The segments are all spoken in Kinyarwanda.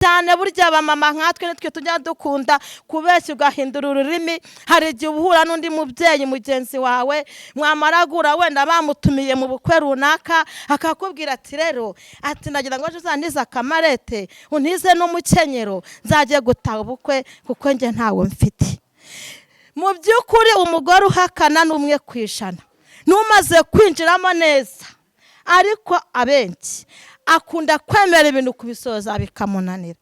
Cyane burya abamama nkatwe nitwe tujya dukunda kubeshya, ugahindura ururimi. Hari igihe uhura n'undi mubyeyi mugenzi wawe, mwamara guhura wenda bamutumiye mu bukwe runaka, akakubwira ati: "Rero," ati, "ndagira ngo ejo uzantize akamarete, untize n'umukenyero, nzajye gutaha ubukwe kuko njye ntawe mfite." Mu by'ukuri umugore uhakana ni 1% n'umaze kwinjiramo neza, ariko abenshi akunda kwemera ibintu, kubisoza bikamunanira.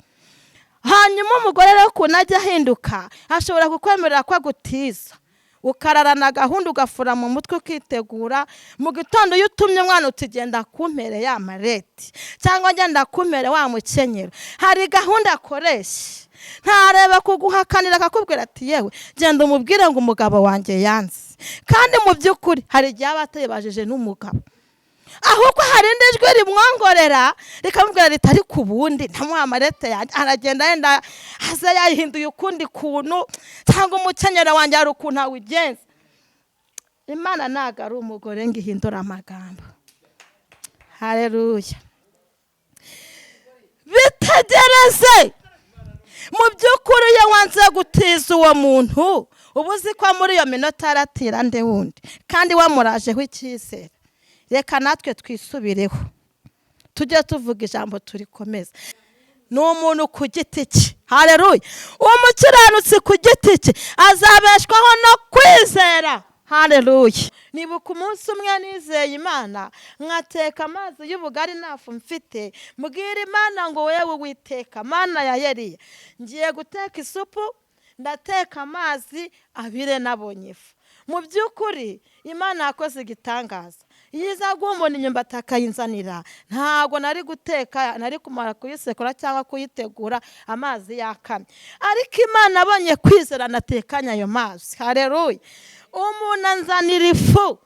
Hanyuma umugore rero ukuntu ajya ahinduka, ashobora kukwemerera ko agutiza, ukararana gahunda, ugafura mu mutwe, ukitegura. Mu gitondo iyo utumye umwana uti: "Genda kumpere ya mareti," cyangwa "Genda kumpere wa mukenyero," hari gahunda akoresha, ntareba kuguhakanira, akakubwira ati: "Yewe, genda umubwire ngo umugabo wanjye yanze." Kandi mu by'ukuri hari igihe aba atibajije n'umugabo, ahubwo hari indi jwi rimwongorera rikamubwira ritari ku bundi ntamuha amarete yanjye, aragenda yenda aza yayihinduye ukundi kuntu, cyangwa umukenyero wanjye hari ukuntu awugenza. Imana ntabwo ari umugore ngo ihindure amagambo. Hareruya! Bitegereze. Mu by'ukuri iyo wanze gutiza uwo muntu, uba uzi ko muri iyo minota aratira nde wundi kandi wamurajeho icyizere. Reka natwe twisubireho, tujye tuvuga ijambo turikomeza. Ni umuntu ku giti cye. Hareruya! Umukiranutsi ku giti cye azabeshwaho no kwizera. Hareruya! Nibuka umunsi umwe nizeye Imana, nkateka amazi y'ubugari, ntafu mfite. Mbwira Imana ngo: "Wewe witeka Mana ya Yeriya, ngiye guteka isupu, ndateka amazi abire nabonye ifu." Mu by'ukuri Imana yakoze igitangaza. Iyo iza guha umuntu imyumbati akayinzanira, ntabwo nari guteka, nari kumara kuyisekura cyangwa kuyitegura amazi yakamye. Ariko Imana abonye kwizera natekanye ayo mazi, hareruya, umuntu anzanira ifu.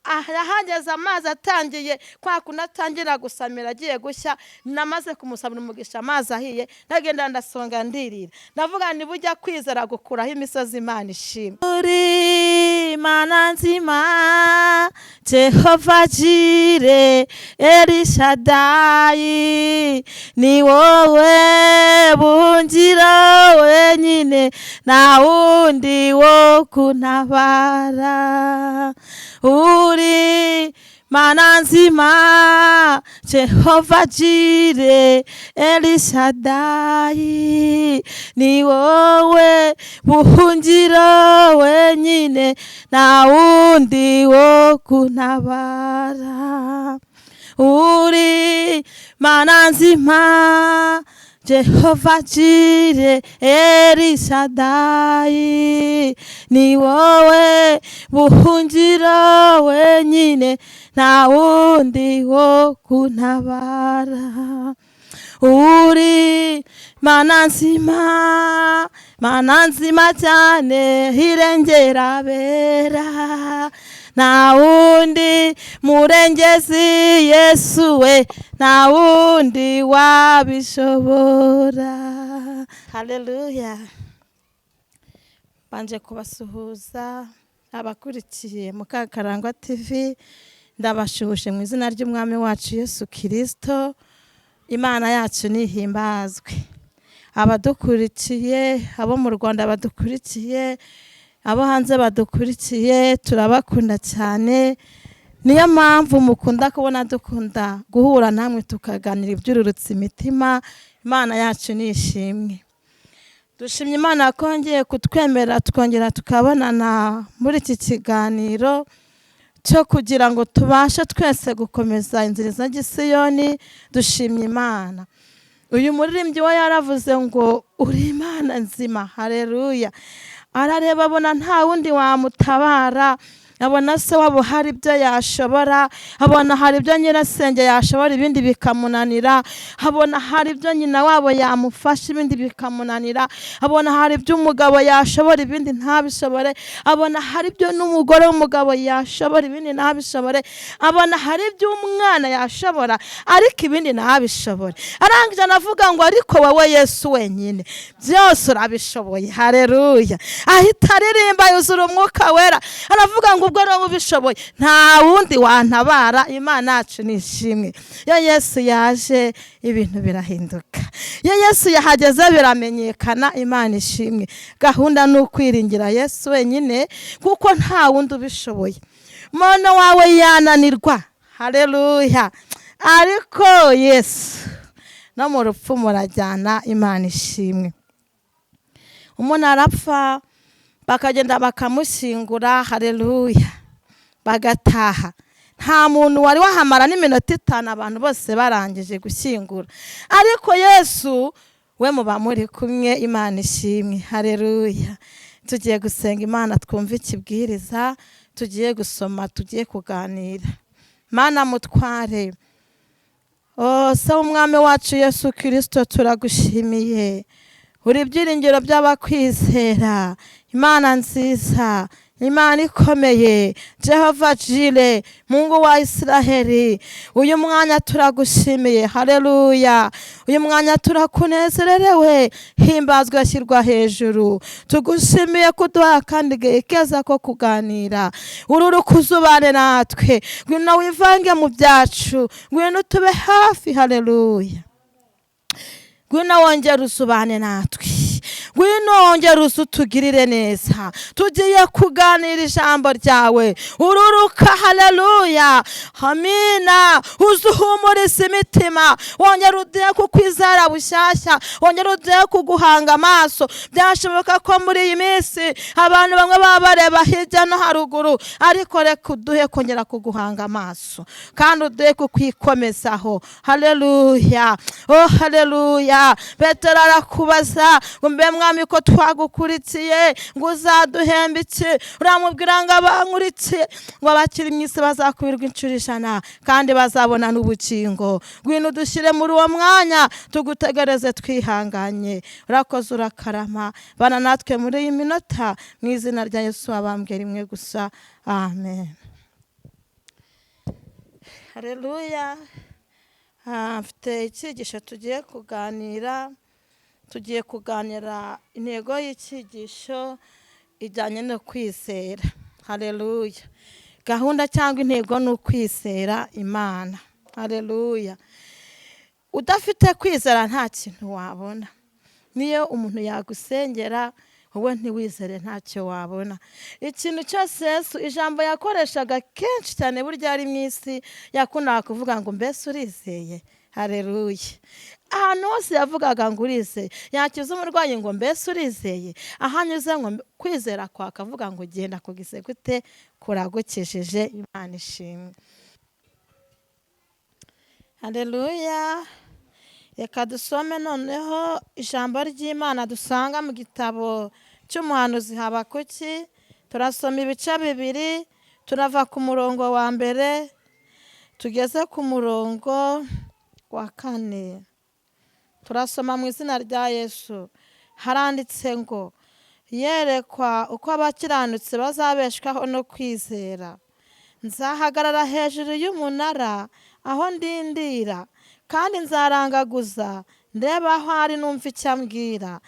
Yahageze amazi atangiye kwa kundi atangira gusamira, agiye gushya. Namaze kumusabira umugisha, amazi ahiye, ndagenda ndasonga, ndirira. Ndavuga ni bujya kwizera gukuraho imisozi. Imana ishimwe. Uri Mana nzima, Jehova Jireh, Elishadayi, ni wowe buhungiro wenyine, nta wundi wo kuntabara. Uri Mana nzima, Jehova Jireh, Elishadayi, ni wowe buhungiro wenyine, nta wundi wo kuntabara. Uri Mana nzima, Jehova Jireh, Elishadayi, ni wowe buhungiro wenyine, nta wundi wo kuntabara. Uri Mana nzima, Mana nzima cyane, irengera abera. Nta wundi murengezi, Yesu we, nta wundi wabishobora. Haleluya! Mbanje kubasuhuza abakurikiye Mukakarangwa TV. Ndabashuhuje mu izina ry'Umwami wacu Yesu Kirisito. Imana yacu nihimbazwe. Abadukurikiye, abo mu Rwanda badukurikiye, abo hanze badukurikiye, turabakunda cyane. Niyo mpamvu mukunda kubona dukunda guhura namwe, tukaganira ibyururutse imitima. Imana yacu ni ishimwe. Dushimye Imana ko yongeye kutwemerera tukongera tukabonana muri iki kiganiro cyo kugira ngo tubashe twese gukomeza inzira za Gisiyoni. Dushimye Imana. Uyu muririmbyi we yaravuze ngo: "Uri Imana nzima." Hareruya! Arareba abona nta wundi wamutabara, abona se wabo hari ibyo yashobora, abona hari ibyo nyirasenge yashobora ibindi bikamunanira, abona hari ibyo nyina wabo yamufasha ibindi bikamunanira, abona hari ibyo umugabo yashobora ibindi ntabishobore, abona hari ibyo n'umugore w'umugabo yashobora ibindi ntabishobore, abona hari ibyo umwana yashobora ariko ibindi ntabishobore. Arangije anavuga ngo: "Ariko wowe Yesu wenyine byose urabishoboye." Hareruya! Ahita aririmba yuzura Umwuka Wera, aravuga ngo Ubwo rero ubishoboye nta wundi wantabara. Imana yacu ni ishimwe. Iyo Yesu yaje ibintu birahinduka, iyo Yesu yahageze biramenyekana. Imana ishimwe. Gahunda ni ukwiringira Yesu wenyine, kuko nta wundi ubishoboye. Umuntu wawe yananirwa, haleluya, ariko Yesu no mu rupfu murajyana. Imana ishimwe. Umuntu arapfa bakagenda bakamushyingura, haleluya, bagataha. Nta muntu wari wahamara n'iminota 5 abantu bose barangije gushyingura, ariko Yesu we muba muri kumwe. Imana ishimwe, haleluya. Tugiye gusenga Imana, twumve ikibwiriza tugiye gusoma, tugiye kuganira. Mana mutware, se w'umwami wacu Yesu Kirisito, turagushimiye. Uri ibyiringiro by'abakwizera, Imana nziza, Imana ikomeye, Jehova Jire, Mungu wa Israheli. Uyu mwanya turagushimiye, haleluya. Uyu mwanya turakunezererewe, himbazwa, shyirwa hejuru. Tugushimiye kuduha kandi keza ko kuganira. Uru rukuzubane natwe, ngwino wivange mu byacu, ngwino tube hafi, haleluya. Ngwino wongere usubane natwe, ngwino wongere usutugirire neza. Tugiye kuganira ijambo ryawe, ururuka, haleluya, amina. Uzuhumuriza imitima, wongere uduhe kukwizera bushyashya, wongere uduhe kuguhanga amaso. Byashoboka ko muri iyi minsi abantu bamwe baba bareba hirya no haruguru, ariko reka uduhe kongera kuguhanga amaso, kandi uduhe kukwikomezaho, haleluya. Oh haleluya. Petero arakubaza ngo mbe mwami ko twagukurikiye ngo uzaduhemba iki? Uramubwira ngo abankurikiye ngo abakiri mu isi bazakubirwa inshuro 100 kandi bazabona n'ubukingo. Ngwino udushyire muri uwo mwanya, tugutegereze twihanganye. Urakoze, urakarama, bana natwe muri iyi minota, mu izina rya Yesu wabambwe rimwe gusa, amen. Haleluya. Mfite icyigisho tugiye kuganira. Tugiye kuganira intego y'icyigisho ijyanye no kwizera, haleluya. Gahunda cyangwa intego ni ukwizera Imana, haleluya. Udafite kwizera nta kintu wabona. Niyo umuntu yagusengera wowe ntiwizere ntacyo wabona. Ikintu cyose Yesu ijambo yakoreshaga kenshi cyane burya ari mu isi, yakundaga kuvuga ngo mbese urizeye, haleluya. Ahantu hose yavugaga ngo urizeye, yakiza umurwayi ngo mbese urizeye, ahanyuze ngo kwizera kwa akavuga ngo genda kugize gute kuragukijije. Imana ishimwe, haleluya. Reka dusome noneho ijambo ry'Imana dusanga mu gitabo cy'umuhanuzi Habakuki. Turasoma ibice 2, turava ku murongo wa 1 tugeze ku murongo wa 4. Turasoma mu izina rya Yesu. Haranditse ngo yerekwa uko abakiranutsi bazabeshwaho no kwizera. Nzahagarara hejuru y'umunara aho ndindira, kandi nzarangaguza ndeba aho ari numva icyo ambwira,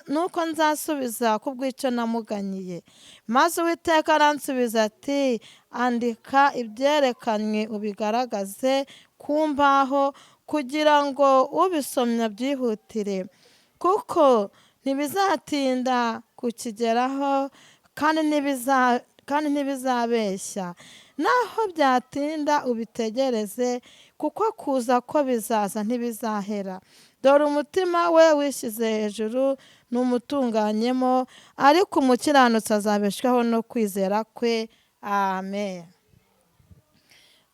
nuko nzasubiza kubw'icyo namuganyiye. Maze Uwiteka aransubiza ati andika ibyerekanywe ubigaragaze ku mbaho, kugira ngo ubisomye byihutire, kuko ntibizatinda kukigeraho, kandi ntibizabeshya. Naho byatinda ubitegereze, kuko kuza ko bizaza ntibizahera. Dore umutima we wishyize hejuru n'umutunganyemo, ariko umukiranutsi azabeshwaho no kwizera kwe. Amen.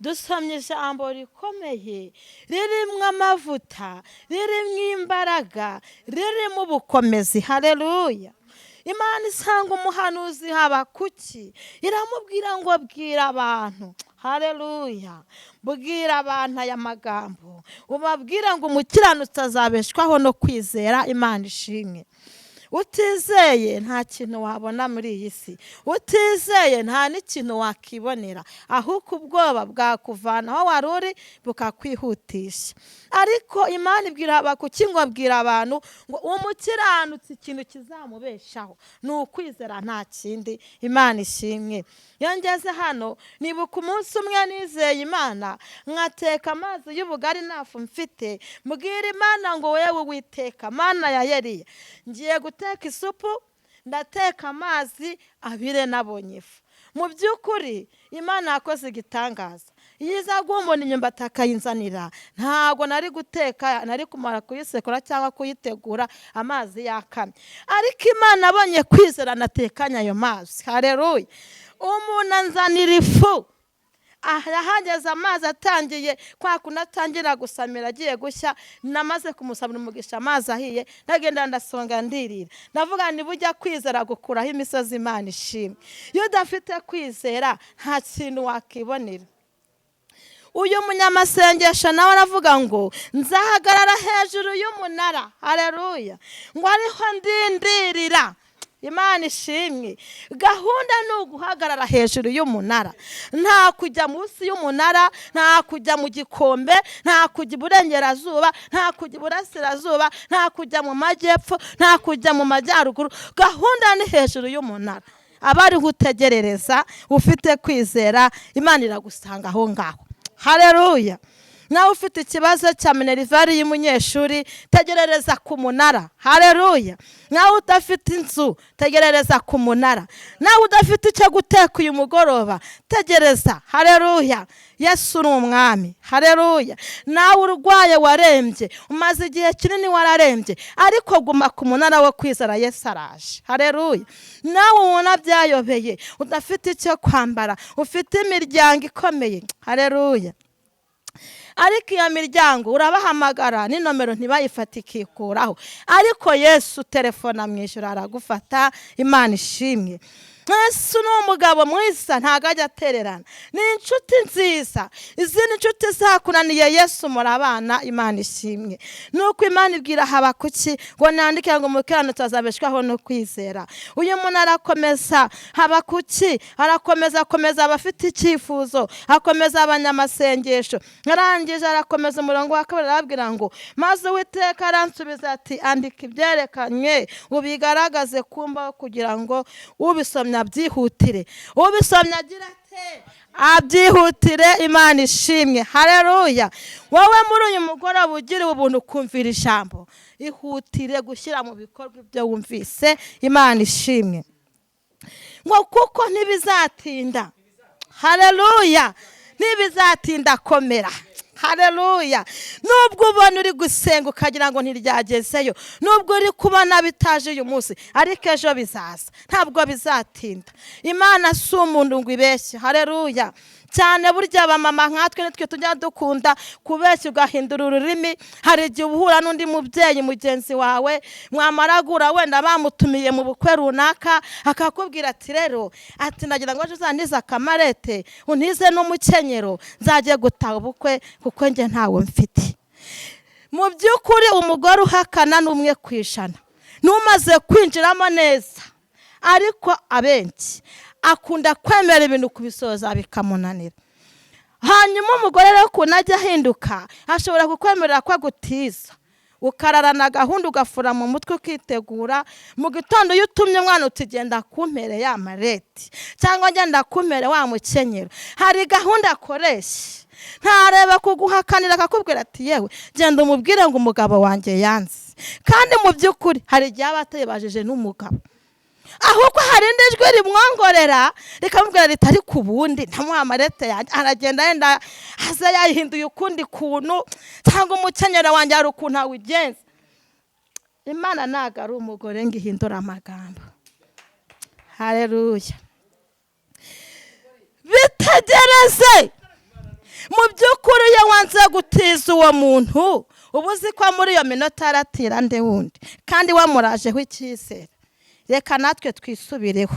Dusomye ijambo rikomeye ririmo amavuta, ririmo imbaraga, ririmo ubukomezi, haleluya. Imana isanga umuhanuzi Habakuki iramubwira ngo bwira abantu, haleluya, bwira abantu aya magambo, ubabwira ngo umukiranutsi azabeshwaho no kwizera. Imana ishimwe. Utizeye nta kintu wabona muri iyi si, utizeye nta n'ikintu wakibonera, ahubwo ubwoba bwakuvana aho wari uri bukakwihutisha. Ariko Imana ibwira Habakuki ngo abwira abantu ngo umukiranutsi ikintu kizamubeshaho ni ukwizera, nta kindi. Imana ishimwe. Iyo ngeze hano nibuka umunsi umwe nizeye Imana, nkateka amazi y'ubugari nta fu mfite, mbwira Imana ngo wewe witeka Mana ya Eliya, ngiye guteka isupu, ndateka amazi abire nabonye ifu. Mu by'ukuri Imana yakoze igitangaza. Iyo iza guha umuntu imyumbati akayinzanira, ntabwo nari guteka, nari kumara kuyisekura cyangwa kuyitegura amazi yakamye. Ariko Imana abonye kwizera natekanye ayo mazi. Hareruya! Umuntu anzanira ifu, yahageze amazi atangiye kwa kundi atangira gusamira agiye gushya, namaze kumusabira umugisha amazi ahiye, ndagenda ndasonga ndirira. Ndavuga niba ujya kwizera gukuraho imisozi. Imana ishimwe. Iyo udafite kwizera nta kintu wakibonera. Uyu munyamasengesho nawe aravuga ngo nzahagarara hejuru y'umunara, hareruya, ngo ariho ndindirira. Imana ishimwe. Gahunda ni uguhagarara hejuru y'umunara, nta kujya munsi y'umunara, nta kujya mu gikombe, nta kujya iburengerazuba, nta kujya iburasirazuba, nta kujya mu majyepfo, nta kujya mu majyaruguru. Gahunda ni hejuru y'umunara, aba ariho utegerereza ufite kwizera, Imana iragusanga aho ngaho. Hareruya! Nawe ufite ikibazo cya minerval y'umunyeshuri, tegerereza ku munara. Hareruya! Nawe udafite inzu, tegerereza ku munara. Nawe udafite icyo guteka uyu mugoroba, tegereza. Hareruya! Yesu ni umwami. Hareruya! Nawe urwaye, warembye, umaze igihe kinini wararembye, ariko guma ku munara wo kwizera, Yesu araje. Hareruya! Nawe ubona byayobeye, udafite icyo kwambara, ufite imiryango ikomeye. Hareruya! Ariko iyo miryango urabahamagara n'inomero ntibayifate ikikuraho, ariko Yesu telefona mu ijoro aragufata. Imana ishimwe. Yesu ni umugabo mwiza, ntabwo ajya atererana, ni inshuti nziza. Izindi nshuti zakunaniye, Yesu murabana. Imana ishimwe. Nuko Imana ibwira Habakuki ngo nandike ngo umukiranutsi azabeshwaho no kwizera. Uyu muntu arakomeza, Habakuki arakomeza, akomeza abafite icyifuzo, akomeza abanyamasengesho. Arangije arakomeza, umurongo wa kabiri arababwira ngo maze Uwiteka aransubiza ati andika ibyerekanywe ubigaragaze ku mbaho kugira ngo ubisomye abyihutire. Ubisomye agira ate? Abyihutire. Imana ishimwe. Hareruya! Wowe muri uyu mugoroba ugiriwe ubuntu ukumvira ijambo, ihutire gushyira mu bikorwa ibyo wumvise. Imana ishimwe. Ngo kuko ntibizatinda. Hareruya! Ntibizatinda, komera. Hareruya! Nubwo ubona uri gusenga ukagira ngo ntiryagezeyo, nubwo uri kubona bitaje uyu munsi, ariko ejo bizaza, ntabwo bizatinda. Imana si umuntu ngo ibeshye. Hareruya! Cyane burya abamama nkatwe nitwe tujya dukunda kubeshya ugahindura ururimi. Hari igihe uhura n'undi mubyeyi mugenzi wawe, mwamara guhura wenda bamutumiye mu bukwe runaka, akakubwira ati rero, ati nagira ngo ejo uzantize akamarete, untize n'umukenyero, nzajye gutaha ubukwe kuko njye ntawe mfite. Mu by'ukuri umugore uhakana ni 1%, n'umaze kwinjiramo neza, ariko abenshi akunda kwemera ibintu kubisoza bikamunanira. Hanyuma umugore rero ukuntu ajya ahinduka, ashobora kukwemerera ko agutiza, ukararana gahunda, ugafura mu mutwe, ukitegura. Mu gitondo iyo utumye umwana uti genda kumpere ya mareti cyangwa genda kumpere wa mukenyero, hari gahunda akoresha, ntareba kuguhakanira, akakubwira ati yewe genda umubwire ngo umugabo wanjye yanze. Kandi mu by'ukuri hari igihe aba atayibajije n'umugabo, ahubwo hari indi jwi rimwongorera rikamubwira riti ariko ubundi ntamuha amarete yanjye, aragenda yenda aza yayihinduye ukundi kuntu, cyangwa umukenyero wanjye hari ukuntu awugenza. Imana ntabwo ari umugore ngo ihindure amagambo. Hareruya! Bitegereze. Mu by'ukuri iyo wanze gutiza uwo muntu, uba uzi ko muri iyo minota aratira nde wundi, kandi wamurajeho icyizere. Reka natwe twisubireho,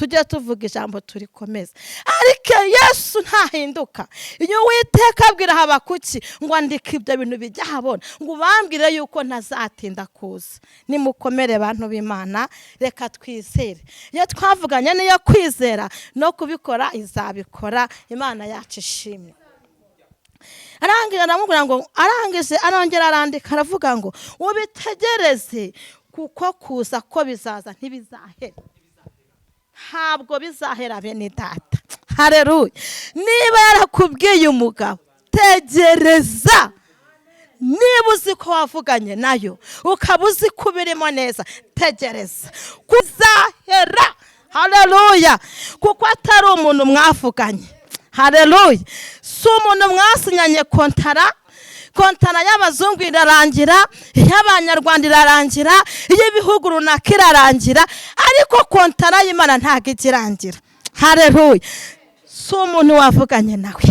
Tujye tuvuga ijambo turikomeza. Ariko Yesu ntahinduka. Iyo Uwiteka abwira Habakuki ngo andika ibyo bintu bijya ahabona, ngo ubambwire yuko ntazatinda kuza. Nimukomere bantu b'Imana, reka twizere. Iyo twavuganye niyo kwizera no kubikora izabikora. Imana yacu ishimwe. Arangije aramubwira ngo, arangije arongera arandika aravuga ngo ubitegereze, kuko kuza ko bizaza ntibizahera. Ntabwo bizahera bene data. Haleluya. Niba yarakubwiye umugabo, tegereza. Niba uzi ko wavuganye nayo, ukaba uzi ko ubirimo neza, tegereza kuzahera. Haleluya. Kuko atari umuntu mwavuganye. Haleluya. Si umuntu mwasinyanye kontara. Kontara y'abazungu irarangira, iy'abanyarwanda irarangira, iy'ibihugu runaka irarangira, ariko kontara y'Imana ntabwo ijya irangira. Haleluya. Si umuntu wavuganye nawe.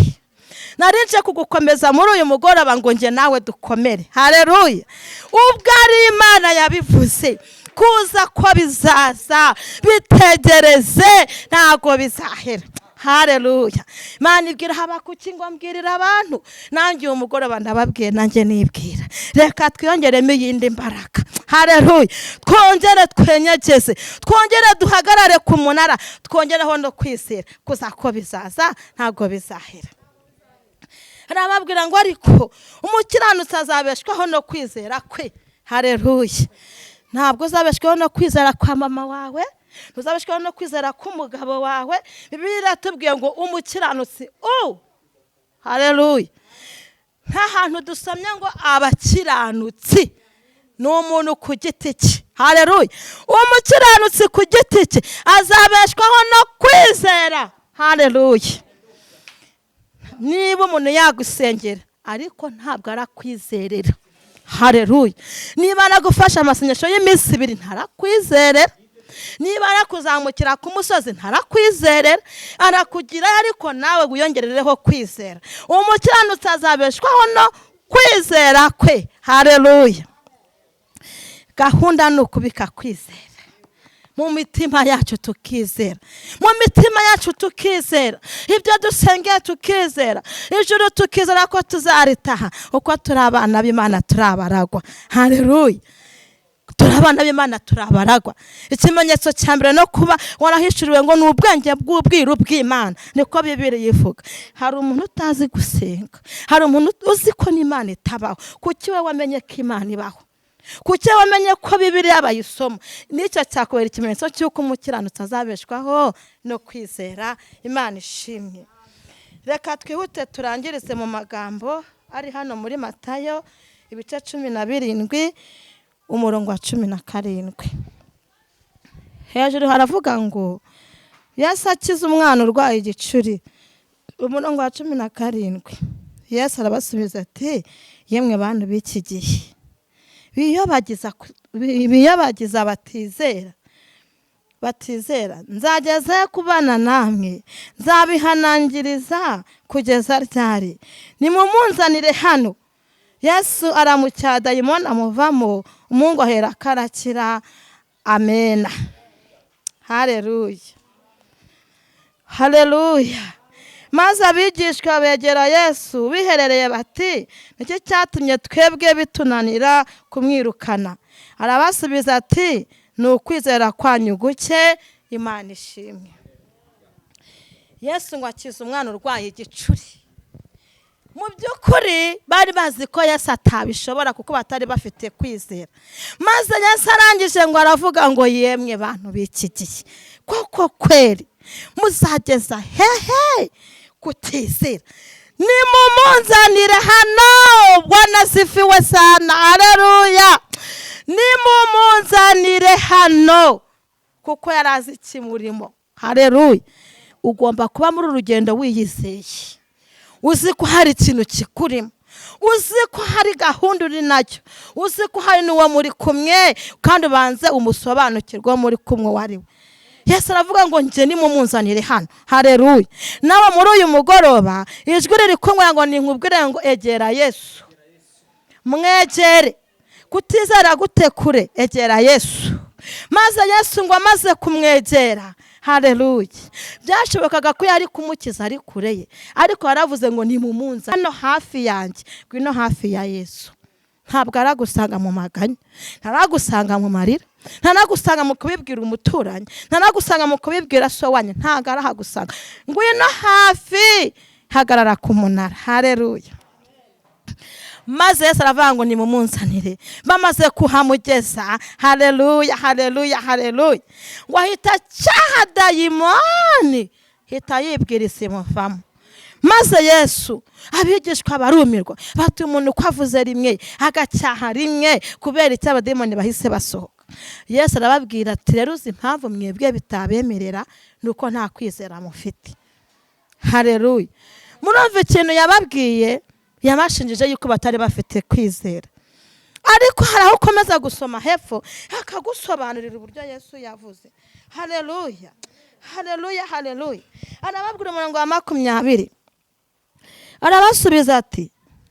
Narinje kugukomeza muri uyu mugoroba ngo njye nawe dukomere. Haleluya. Ubwo ari Imana yabivuze, kuza ko bizaza, bitegereze, ntabwo bizahera. Haleluya. Imana ibwira Habakuki ngo mbwirira abantu, nanjye uyu mugoroba ndababwiye, nanjye nibwira. Reka twiyongeremo iyindi mbaraga. Haleluya. Twongere twenyegeze, twongere duhagarare ku munara, twongereho no kwizera kuza ko bizaza, ntabwo bizahera. Arababwira ngo ariko umukiranutsi azabeshwaho no kwizera kwe. Haleluya. Ntabwo uzabeshwaho no kwizera kwa mama wawe, ntuzabeshwaho no kwizera k'umugabo wawe. Bibiliya iratubwiye ngo umukiranutsi haleluya. Nta hantu dusomye ngo abakiranutsi ni umuntu ku giti cye. Haleluya. Umukiranutsi ku giti cye azabeshwaho no kwizera. Haleluya. Niba umuntu yagusengera ariko ntabwo arakwizerera. Haleluya. Niba aragufasha amasengesho y'iminsi ibiri ntarakwizerera. Niba arakuzamukira ku musozi ntarakwizerera. Arakugira ariko nawe wiyongerereho kwizera. Umukiranutsi azabeshwaho no kwizera kwe. Haleluya. Gahunda ni ukubika kwizera mu mitima yacu, tukizera mu mitima yacu, tukizera ibyo dusengeye, tukizera ijuru, tukizera ko tuzaritaha, uko turi abana b'Imana, turi abaragwa. Haleluya. Turi abana b'Imana, turi abaragwa. Ikimenyetso cya mbere no kuba warahishuriwe ngo ni ubwenge bw'ubwiru bw'Imana, niko Bibiliya ivuga. Hari umuntu utazi gusenga, hari umuntu uzi ko n'Imana itabaho. Kuki we wamenye ko Imana ibaho? Kuki wamenye ko Bibiliya bayisoma? Nicyo cyakubera ikimenyetso cy'uko umukiranutsi azabeshwaho no kwizera. Imana ishimwe. Reka twihute turangirize mu magambo ari hano muri Matayo ibice 17 umurongo wa 17. Hejuru haravuga ngo Yesu akiza umwana urwaye igicuri. Umurongo wa 17, Yesu arabasubiza ati yemwe bantu b'iki gihe biyobagiza batizera, nzageze kubana namwe, nzabihanangiriza kugeza ryari? Nimumunzanire hano. Yesu aramucyaha, dayimoni amuvamo, umuhungu ahera karakira. Amena. Haleluya. Haleluya. Maze abigishwa begera Yesu biherereye bati nicyo cyatumye twebwe bitunanira kumwirukana? Arabasubiza ati ni ukwizera kwanyu guke. Imana ishimwe. Yesu ngo akize umwana urwaye igicuri. Mu by'ukuri bari bazi ko Yesu atabishobora kuko batari bafite kwizera. Maze Yesu arangije ngo aravuga ngo yemwe bantu b'iki gihe, koko kweri muzageza hehe kutizera? Nimumunzanire hano. Bwana sifiwe sana. Haleluya. Nimumunzanire hano, kuko yari azi ikimurimo. Haleluya. Ugomba kuba muri urugendo wiyizeye, uzi ko hari ikintu kikurimo, uzi ko hari gahunda uri nacyo, uzi ko hari n'uwo muri kumwe, kandi ubanze umusobanukirwe muri kumwe uwo ari we. Yesu aravuga ngo njye nimumunzanire hano. Haleluya. Nawe muri uyu mugoroba ijwi riri kumwe ngo ninkubwire ngo egera Yesu, mwegere. Kutizera gute kure, egera Yesu. Maze Yesu ngo amaze kumwegera, Haleluya. Byashobokaga ko yari kumukiza ari kure ye, ariko yaravuze ngo nimumunza hano hafi yanjye, ngwino hafi ya Yesu. Ntabwo aragusanga mu maganya, ntaragusanga mu marira, ntaragusanga mu kubibwira umuturanyi, ntaragusanga mu kubibwira so wanyu, ntabwo arahagusanga. Ngwino hafi, hagarara ku munara. Haleluya. Maze Yesu aravuga ngo nimumunzanire. Bamaze kuhamugeza, haleluya, haleluya, haleluya, ngo ahita cyaha dayimoni, hita yibwira isi imuvamo. Maze Yesu abigishwa barumirwa, bati umuntu uko avuze rimwe agacyaha rimwe, kubera icyo abadayimoni bahise basohoka. Yesu arababwira ati rero uzi impamvu mwebwe bitabemerera, nuko nta kwizera mufite. Haleluya. Murumva ikintu yababwiye, yabashinjije yuko batari bafite kwizera. Ariko hari aho ukomeza gusoma hepfo akagusobanurira uburyo Yesu yavuze. Haleluya, haleluya, haleluya. Arababwira umurongo wa 20, arabasubiza ati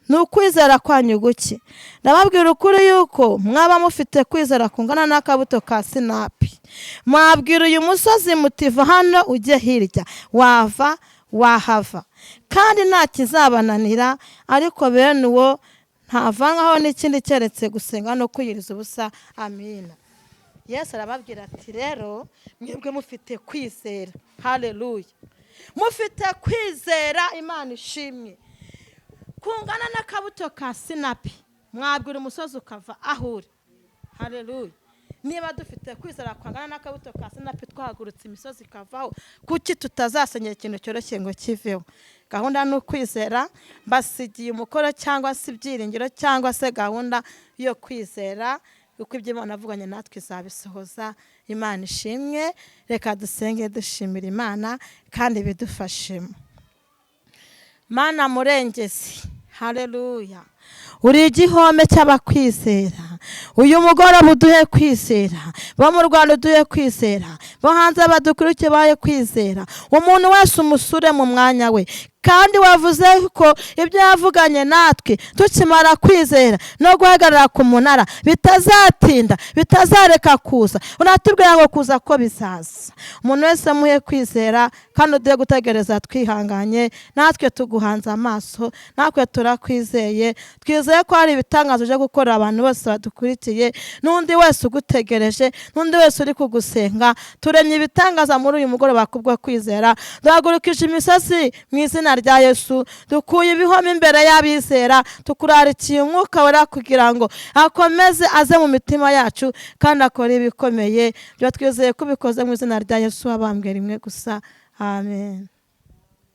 ni ukwizera kwanyu guke. Ndababwira ukuri yuko mwaba mufite kwizera kungana n'akabuto ka sinapi, mwabwira uyu musozi muti va hano ujye hirya, wava wahava, kandi nta kizabananira. Ariko bene uwo ntavangaho n'ikindi keretse gusenga no kwiyiriza ubusa. Amina. Yesu arababwira ati rero mwebwe mufite kwizera. Haleluya. Mufite kwizera, Imana ishimwe, kungana n'akabuto ka sinapi, mwabwira umusozi ukava aho uri. Haleluya. Niba dufite kwizera kwangana n'akabuto ka sinapi, twahagurutse imisozi ikavaho, kuki tutazasenyera ikintu cyoroshye ngo kiveho? Gahunda ni ukwizera. Mbasigiye umukoro cyangwa se ibyiringiro cyangwa se gahunda yo kwizera, kuko ibyo Imana avuganye natwe izabisohoza. Imana ishimwe. Reka dusenge dushimira Imana kandi bidufashemo. Mana murengezi, haleluya, uri igihome cy'abakwizera. Uyu mugoroba uduhe kwizera, bo mu Rwanda uduhe kwizera, bo hanze badukurikiye bahe kwizera. Umuntu wese umusure mu mwanya we, kandi wavuze ko ibyo yavuganye natwe tukimara kwizera no guhagarara ku munara bitazatinda, bitazareka kuza. Unatubwira ngo kuza ko bizaza. Umuntu wese muhe kwizera, kandi uduhe gutegereza twihanganye. Natwe tuguhanze amaso, natwe turakwizeye, twizeye ko hari ibitangazo uje gukorera abantu bose badukurikiye, n'undi wese ugutegereje, n'undi wese uri kugusenga. Turemye ibitangaza muri uyu mugoroba kubwo kwizera. Duhagurukije imisozi mu izina rya Yesu, dukuye ibihome imbere y'abizera, tukurarikiye umwuka wera kugira ngo akomeze aze mu mitima yacu kandi akore ibikomeye. Twizeye ko ubikoze mu izina rya Yesu wabambwe rimwe gusa. Amen.